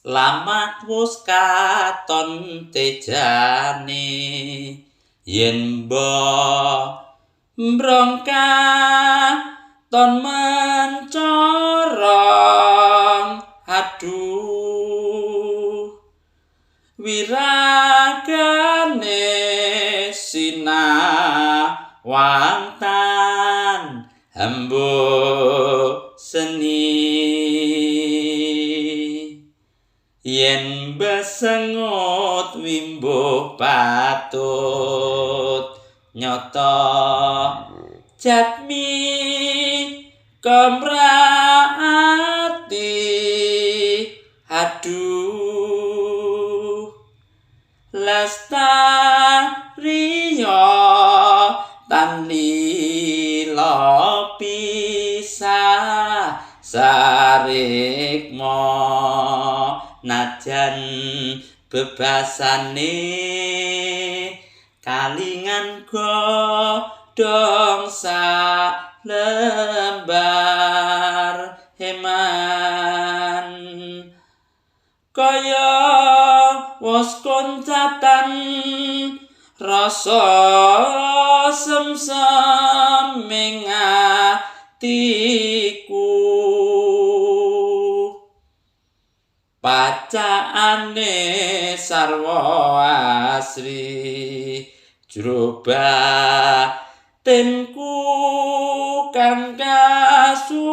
Lamat wus katon tejane yen mbrongkaton mencorong, aduh wiragane sinawangtan hembuk seni. Yen besengut wimbuh patut nyata jatmi kemrati, aduh lestariya tan lila pisah sarikma najan bebasane kalingan godhong sak lembar heman. Kaya wos koncatan rasa semsem ing atiku, pacakane sarwa asri jero batinku kang kasuwur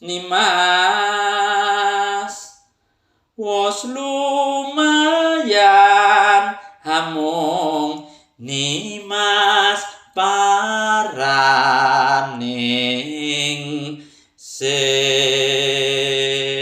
nimas wos.